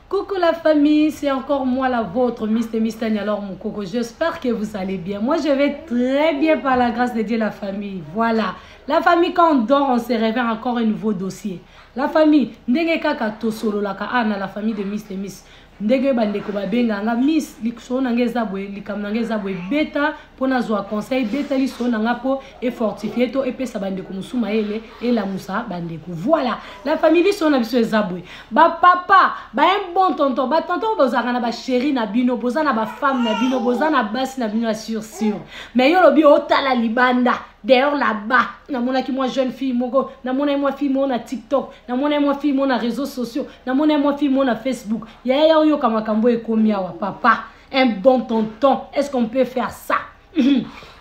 Coucou la famille, c'est encore moi la vôtre, Miss Miss alors Moukoko. J'espère que vous allez bien. Moi, je vais très bien par la grâce de Dieu, la famille. Voilà. La famille, quand on dort, on se réveille encore un nouveau dossier. La famille, ndenge kaka tosololaka ana la famille de Miss Miss. Ndenge bandeko babenga nga miss, lisolo na nga eza boye, likambo na nga eza boye, beta mpo nazwa conseil, beta lisolo na nga mpo efortifie to epesa bandeko mosusu mayele, elamusa bandeko. Voilà, la famille, lisolo na biso eza boye. Bapapa, ba un bon tonton, batonton bozalaka na bachéri na bino, boza na bafemme na bino, boza na basi na bino ya sur sur. Mais yo lobi otala libanda, d'ailleurs là-bas, namonaki mwa jeune fille moko, namonaki mwa fille moko na TikTok, namonaki mwa fille moko na réseaux sociaux, namonaki mwa fille moko na Facebook. Yaya ya oyoka makambo ekomi awa, papa, un bon tonton, est-ce qu'on peut faire ça?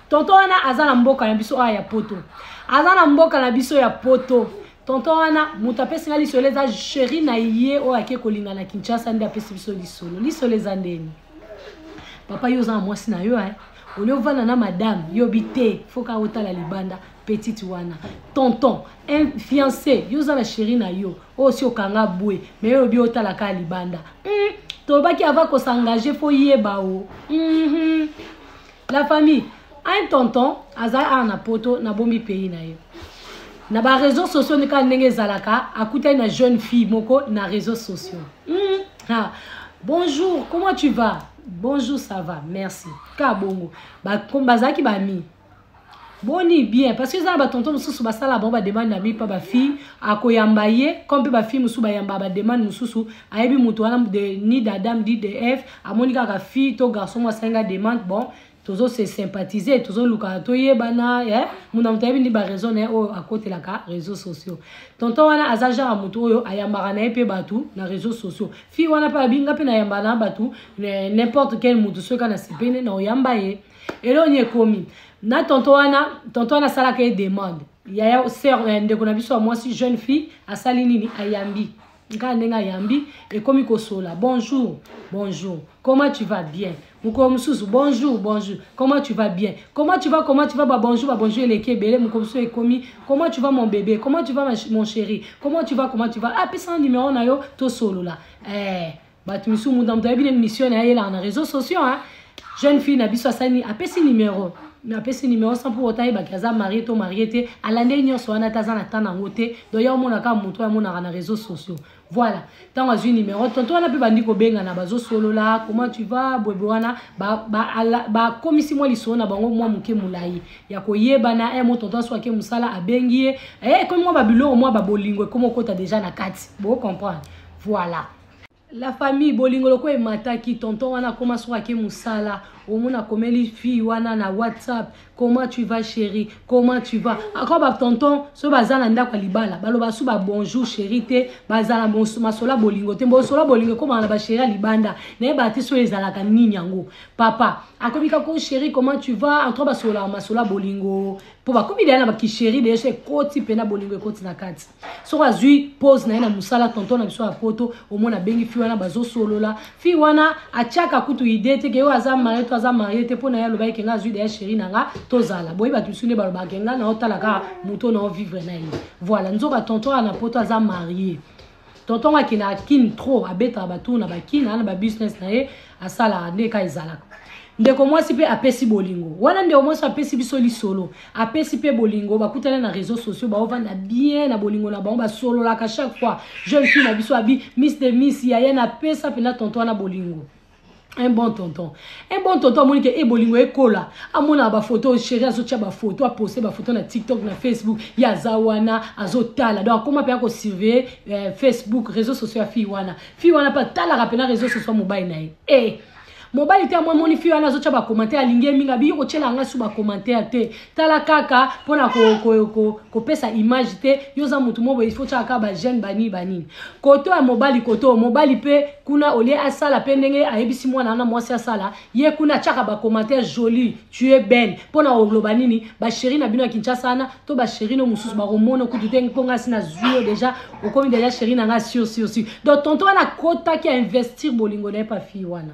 Tonton wana aza na mboka na biso awa ya poto, aza na mboka na biso ya poto. Tonton wana moto apesi nga lisolo eza chéri na ye oyo ake kolinga na Kinshasa, nde apesi biso lisolo. Lisolo eza ndeni? Papa, yo oza na mwasi na yo, olie ovanda na madame, yobi te, faut ka otala libanda petite wana. Tonton, un fiancé, yo oza na chéri na yo oyo si okanga bwe, mais yo obi otala kaka libanda. Tolobaki avant kosengage faut yeba o. La famille, un tonton aza awa na poto, nabombi pays na ye. Na baréseaux sociaux nde kaka ndenge ezalaka, akutani na jeune fille moko na réseaux sociaux. Ah, bonjour, comment tu vas? Bonjour, ça va, merci. Ka bongo bazalaki bami boni bien, parce que eza na batonton mosusu basala bango bademande na mi mpa bafille, akoyamba ye comme mpe bafille mosusu bayamba bademande mosusu. Ayebi moto wana de, ni d'Adam ni de Ève, amoni kaka fille to garçon mo asalinga demande. Bon, tozo se sympathiser, tozoluka toyebana, eh? Muna moto ayebi ndi baraison na ye oyo akotelaka réseaux sociaux. Tonton wana aza genre ya moto oyo ayambaka na ye mpe bato na réseaux sociaux. Fille wana mpe abi nga mpe nayambaka na bato, n'importe quel moto, soki na sepene na oyamba ye. Eloko nini ekomi na tonton wana? Tonton wana asalaka ye demande. Yaya, sœur, ndeko na biso ya mwasi, jeune fille asali nini? Ayambi kaka ndenge ayambi, ekomi kosola: bonjour, bonjour, comment tu vas? Bien. Mokolo mosusu: bonjour, bonjour, comment tu vas? Bien. Comment tu vas, comment tu vas? Babonjour, babonjour eleki ebele. Mokolo mosusu ekomi: comment tu vas, mon bébé? Comment tu vas, mon chéri? Comment tu vas, comment tu vas? Apesa numéro na yo tosolola. Bato misusu, moto moto ayebi ne mission na ye, ayelaka na réseaux sociaux, hein. Jeune fille na biso asali, apesi numéro, apesi numéro sans pour autant ayebaki aza marié to marié te. Alandeli nyonso wana te, aza na temps nango te. Donc ya omonaka moto oyo amonaka na réseaux sociaux. Voilà, ntango azwi numéro, tonton wana mpe bandi kobengana, bazosolola: comment tu vas? Bwebe wana bakomisi mwa lisolo na bango mwa moke molai ya koyebana. E mo tonton aso ake mosala, abengi ye, ekomi mwa babiloko, mwa babolingo ekomi okota déjà na kati, bocomprendre. Voilà la famille, bolingo loko emataki. Tonton wana akoma, soki ake mosala, omona akomeli fille wana na WhatsApp: comment tu vas, chéri? Comment tu vas? Encore batonton soki baza na ndako ya libala, baloba su babonjour chéri te, bazala masolo ya bolingo te. Bosolo ya bolingo ekomaka na bachéri ya libanda. Nayebaka te soki ezalaka nini yango. Papa akomi kaka: chéri, comment tu vas? Entre basololaka masolo ya bolingo mpo bakomi deya na bakichéri deya, so ekoti mpena bolingo ekoti na kati. Soki azwi pause na ye na mosala, tonton na biso ya poto, omona abengi fille wana, bazosolola. Fille wana atiaka kutu idée te ke oyo aza marié to aza marié te. Mpo na ye alobaki ke nga azwi deya chéri na nga, tozala boye. Bato biso nde balobaka ke nga na otala kaka moto na ovivre na ye. Voilà, nzoka tonton wana na poto aza marié. Tonton akendaka Kine trop, abetaka batour na bakine ana babusiness na ye asalaka nde ka ezalaka. Ndeko mwasi mpe apesi bolingo wana. Ndeko mwasi apesi biso lisolo, apesi mpe bolingo. Bakutana na réseaux sociaux, baovanda bien na bolingo na bango, basololaka chaque fois. Jeune fille na biso abi: miss de miss, yaya, napesa mpena tonton wana bolingo, un bon tonton, un bon tonton. Amoni ke e bolingo ekola, amonaka bafoto, chéri azotia bafoto, aposte bafoto na TikTok, na Facebook, ye aza wana azotala. Donc akóma mpe akosurveille Facebook, réseau sociaux ya fille wana. Fille wana mpe atalaka mpena réseau sociaux ya mobali na ye. E mobali te, amwa moni fille wana azotya bacommentaire, alingi ye mingi. Abi: yo kotyela nga su bacommentaire te, tala kaka mpona kopesa image te. Yo oza motu mo boye, il faut tyaka kaka bajeune banini banini. Koto ya mobali, koto mobali mpe kuna, olie asala mpe ndenge ayebisi mwana wana mwasi asala, ye kuna atiaka bacommentaire: jolie, tu es belle. Mpona koloba nini? Bachéri na bino ya Kinshasa wana to bachéri no mosusu bakomona kutu te, mpo nga si nazwi yo déjà, okomi déjà chéri na nga sur sur sur. Donc tonton wana akotaki ainvestir bolingo na ye pa fille wana,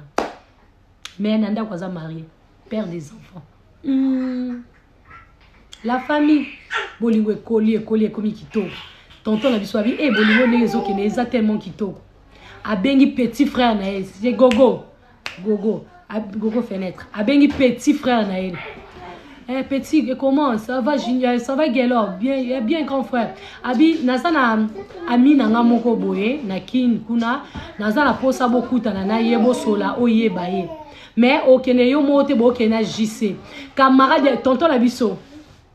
mais na ndako aza marié, père des enfants. La famille, bolingo ekoli, ekoli, ekomi kitoko. Tonton na biso abi e bolingo ndenge ezokende eza tellement kitoko. Abengi petit frère na ye, c'est Gogo. Gogo, Gogo fenêtre. Abengi petit frère na ye. Eh, petit, et comment ça va Junior, ça va Gelor, bien, eh, bien grand frère. Abi, naza na ami na nga moko boye na kin kuna, naza na posa bokutana na ye bosola oyeba ye. Mais okende yo moko te bokende na JC. Camarade tonton na biso.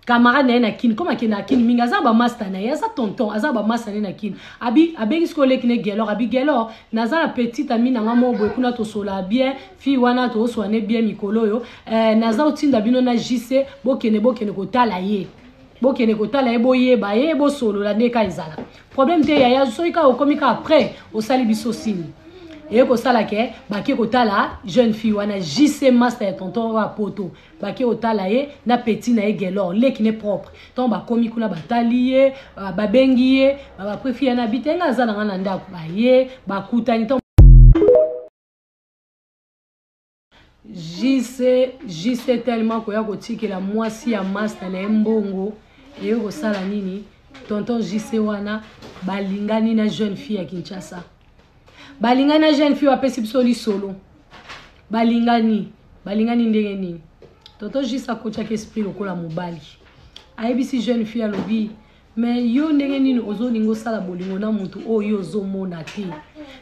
Camarade na ye na kin, comme akende na kin mingi, aza ba master na ye, aza tonton, aza ba master na ye na kin. Abi abengi sikoyo leki ne Gelor, abi Gelor, naza na petite amie na nga moko boye kuna tosola bien, fille wana tosoane bien mikolo oyo. Eh, naza otinda bino na JC, bokende bokende kotala ye. Bokende kotala ye, boyeba ye, bosolola nde ka ezala. Problème te yaya, soki kaka okomi kaka après, osali biso signe. Eye kosala ke bake kotala jeune fille wana JC master ya tonton oyo ya poto. Bake kotala ye na petit na ye Gelor, leki ne propre. Tant bakomi kuna batali ye, babengi ye, ba après fille na bite nga aza na nga na ndako, ba ye bakutani tant JC, JC tellement koya kotikela mwasi ya master na ye mbongo, eye kosala nini? Tonton JC wana balingani na jeune fille ya Kinshasa. Balingani na jeune fille apesi biso lisolo. Balingani, balingani ndenge nini? Tonton JC akotiaki esprit lokola mobali. Ayebisi jeune fille alobi, mais yo ndenge nini ozolinga osala bolingo na mutu oyo ozomona te?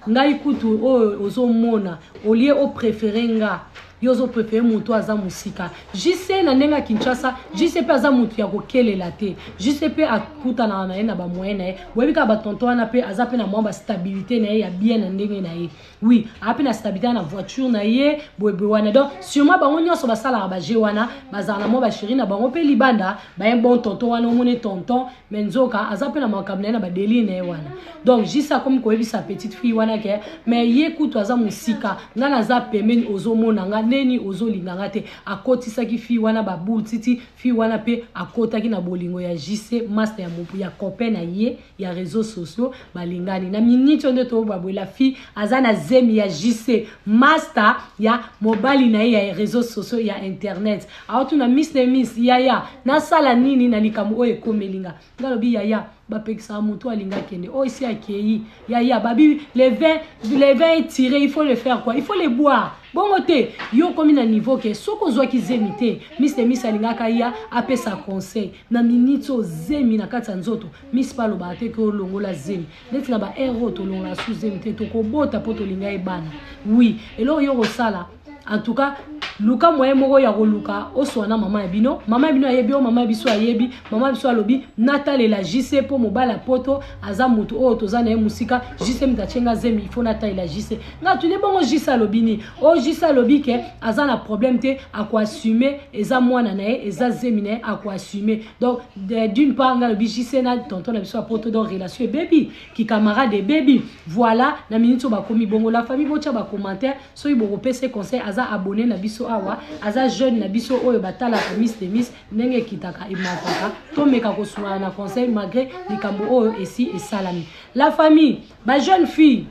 Ngai kutu oyo ozomona, au lieu o préférer nga, yo ozo préférer mutu aza mosika. JC na ndenge ya Kinshasa, JC pe aza mutu ya kokelela te. JC pe akutanaka na ye na ba moyen na ye. Boyebi kaka ba tonton wana pe aza pe na mwa ba stabilité na ye ya bien na ndenge na ye. Oui, aza pe na stabilité na voiture na ye, boye boye wana. Donc sûrement bango nyonso basalaka ba jeu wana, bazala na mwa ba chérie na bango pe libanda, ba un bon tonton wana omoni tonton, mais nzoka aza pe na makambo na ye na ba délire na ye wana. Donc JC akomi koyebisa petite fille wana ke mais ye kutu aza mosika, nga naza pembeni ozomona nga neni ozolinga nga te. Akotisaki fille wana ba boule titi, fille wana pe akotaki na bolingo ya JC master ya mopu ya copain na ye ya réseaux sociaux, balingani na minute oyo nde toyoba boye, la fille aza na zemi ya JC master ya mobali na ye ya réseaux sociaux ya internet. Aotuna miss ne miss yaya nasala nini na likambo oyo ekomeli nga? Nga lobi yaya bapekisaka motu alinga akende oyo esi akei yaya babi le vin, le vin est tiré, il faut le faire quoi, il faut le boire. Bongo te yo okomi na niveau ke soki ozwaki zemi te, miss ne miss alingaka ya apesa conseil na minute oyo zemi na kati ya nzoto. Miss pa alobaka te ke olongola zemi neti na ba heure oyo tolongola su zemi te, tokobota po tolinga ye bana. Oui, eloko yo kosala en tout cas luka moyen moko ya koluka oswana mama ya bino, mama ya bino ayebi yo, mama ya biso ayebi, mama ya biso alobi natalela JC po mobali ya poto aza mutu oyo toza na ye mosika, JC mutu atie nga zemi, il faut natalela JC. Nga tuni bongo JC alobi nini? Oyo JC alobi ke aza na problème te, akoassumer eza mwana na ye, eza zemi na ye, akoassumer. Donc d'une part nga alobi JC na tonton na biso ya poto, donc relation ebebi, ki camarade ebebi. Voilà, na minute oyo bakomi bongo la famille botia ba commentaire soki bokopesa conseil. Aza abonné na biso awa, aza jeune na biso oyo batalaka Miss de Miss ndenge ekitaka emataka, tomeka kosungana na conseil malgré likambo oyo esi esalami. La famille, ba jeune fille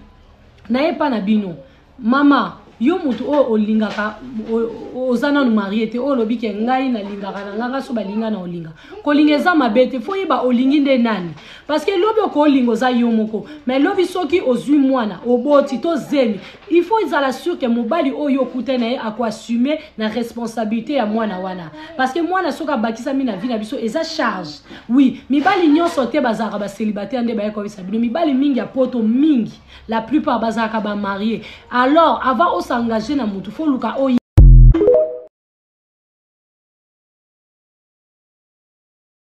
nayepa na bino, mama yo mutu oyo olingaka oza nanu marié te, oyo olobi ke ngai nalingaka na ngai, so balinga na olinga kolinga eza mabe te, fo yeba olingi nde nani, parce que lobi okolinga oza yo moko, mais lobi soki ozwi mwana oboti to zemi, il faut ezala sûr que mobali oyo okutani na ye akoassumer na responsabilité ya mwana wana, parce que mwana soki abakisami na vie na biso eza charge. Oui, mibali nyonso te bazalaka ba célibataire nde baye koyebisa bino, mibali mingi ya poto mingi la plupart bazalaka ba marié. Alors avant os'engager na mutu, faut luka oyo